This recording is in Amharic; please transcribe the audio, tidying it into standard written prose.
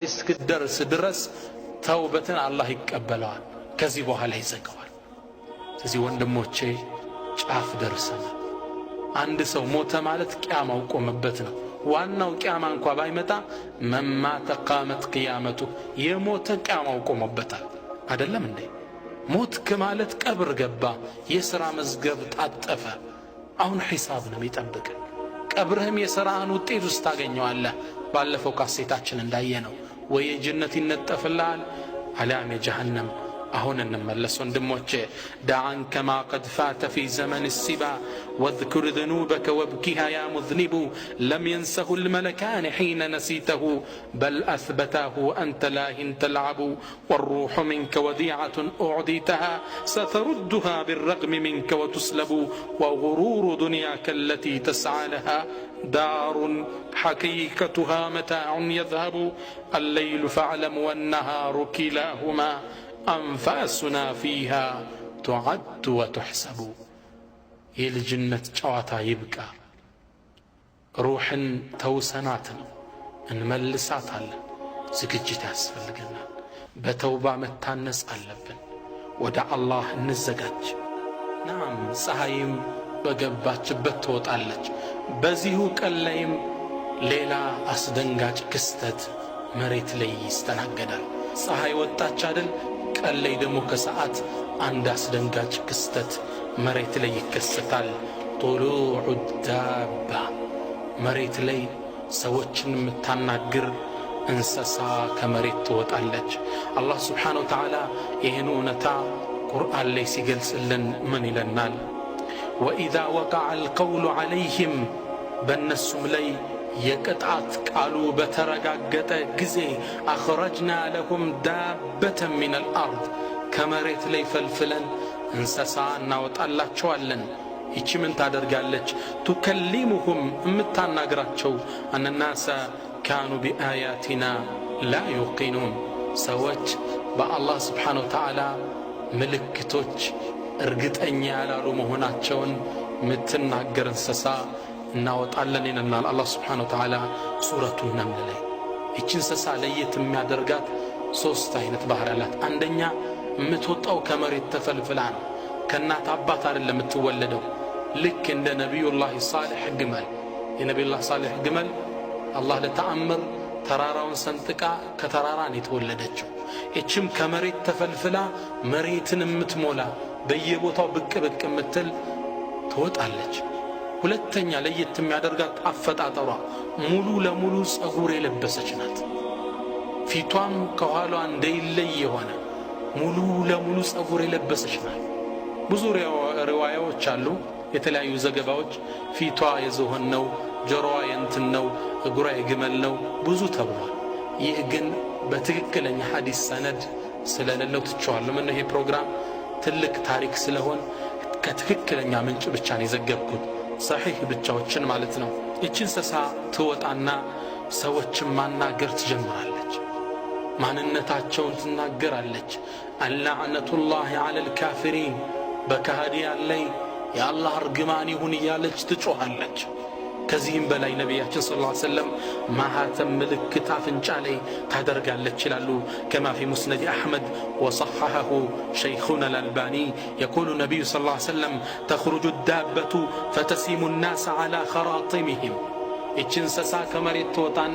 እስክትደርስ ድረስ ተውበትን አላህ ይቀበለዋል። ከዚህ በኋላ ይዘጋዋል። ስለዚህ ወንድሞቼ ጫፍ ደርሰናል። አንድ ሰው ሞተ ማለት ቅያማው ቆመበት ነው። ዋናው ቅያማ እንኳ ባይመጣ من مات قامت قيامته፣ የሞተ ቅያማው ቆሞበታል። አደለም እንዴ? ሞትክ ማለት ቀብር ገባ፣ የሥራ መዝገብ ታጠፈ። አሁን ሒሳብ ነው የሚጠብቅ። ቀብርህም የሥራህን ውጤት ውስጥ ታገኘዋለህ። ባለፈው ካሴታችን እንዳየነው ወይ የጀነት ይነጠፍልሃል አሊያም የጀሃነም። አሁን እንመለስ ወንድሞቼ። دع عنك ما قد فات في زمن الصبا واذكر ذنوبك وابكها يا مذنب لم ينسه الملكان حين نسيته بل أثبتاه وأنت لاه تلعب والروح منك وديعة أعديتها ستردها بالرغم منك وتسلب وغرور دنياك التي تسعى لها دار حقيقتها متاع يذهب الليل فاعلم والنهار كلاهما أنفاسنا فيها تعد وتحسب። የልጅነት ጨዋታ ይብቃ። ሩሕን ተውሰናት ነው፣ እንመልሳታለን። ዝግጅት ያስፈልገናል። በተውባ መታነጽ አለብን። ወደ አላህ እንዘጋጅ። ናም ፀሐይም በገባችበት ትወጣለች። በዚሁ ቀን ላይም ሌላ አስደንጋጭ ክስተት መሬት ላይ ይስተናገዳል። ፀሐይ ወጣች አይደል? ቀን ላይ ደግሞ ከሰዓት አንድ አስደንጋጭ ክስተት መሬት ላይ ይከሰታል። طلوع الدابة፣ መሬት ላይ ሰዎችን የምታናግር እንስሳ ከመሬት ትወጣለች። አላህ سبحانه وتعالى ይህን እውነታ ቁርአን ላይ ሲገልጽልን ምን ይለናል? وإذا وقع القول عليهم፣ በእነሱም ላይ የቅጣት ቃሉ በተረጋገጠ ጊዜ፣ أخرجنا لهم دابة من الأرض፣ ከመሬት ላይ ፈልፍለን እንስሳ እናወጣላቸዋለን። ይቺ ምን ታደርጋለች? تكلمهم፣ የምታናግራቸው፣ أن الناس كانوا بآياتنا لا يوقنون፣ ሰዎች በአላህ سبحانه وتعالى ምልክቶች እርግጠኛ ያላሉ መሆናቸውን የምትናገር እንስሳ እናወጣለን ይለናል አላህ سبحانه وتعالى ሱረቱ ነምል ላይ። ይቺ እንስሳ ለየት የሚያደርጋት ሶስት አይነት ባህሪ አላት። አንደኛ የምትወጣው ከመሬት ተፈልፍላ ነው። ከእናት አባት አይደለም የምትወለደው። ልክ እንደ ነቢዩላህ ሳሌሕ ግመል። የነቢዩላህ ሳሌሕ ግመል አላህ ለተአምር ተራራውን ሰንጥቃ ከተራራ ነው የተወለደችው። ይችም ከመሬት ተፈልፍላ መሬትን የምትሞላ በየቦታው ብቅ ብቅ የምትል ትወጣለች። ሁለተኛ ለየት የሚያደርጋት አፈጣጠሯ ሙሉ ለሙሉ ጸጉር የለበሰች ናት። ፊቷም ከኋሏ እንደይለይ የሆነ ሙሉ ለሙሉ ጸጉር የለበሰች ናት። ብዙ ሪዋያዎች አሉ፣ የተለያዩ ዘገባዎች። ፊቷ የዝሆን ነው፣ ጆሮዋ የእንትን ነው፣ እግሯ የግመል ነው፣ ብዙ ተብሏል። ይህ ግን በትክክለኛ ሐዲስ ሰነድ ስለሌለው ትቼዋለሁ። ምነው ይሄ ፕሮግራም ትልቅ ታሪክ ስለሆን ከትክክለኛ ምንጭ ብቻ ነው የዘገብኩት፣ ሰሒህ ብቻዎችን ማለት ነው። ይቺ እንስሳ ትወጣና ሰዎችን ማናገር ትጀምራለች። ማንነታቸውን ትናገራለች። اللعنة الله على الكافرين፣ በካህዲያን ላይ የአላህ እርግማን ይሁን እያለች ትጮኻለች። ከዚህም በላይ ነቢያችን صلى الله عليه وسلم ማህተም ምልክት አፍንጫ ላይ ታደርጋለች ይላሉ። كما في مسند أحمد وصححه شيخنا الألباني يقول النبي صلى الله عليه وسلم تخرج الدابة فتسيم الناس على خراطيمهم። ይቺ እንስሳ ከመሬት ትወጣና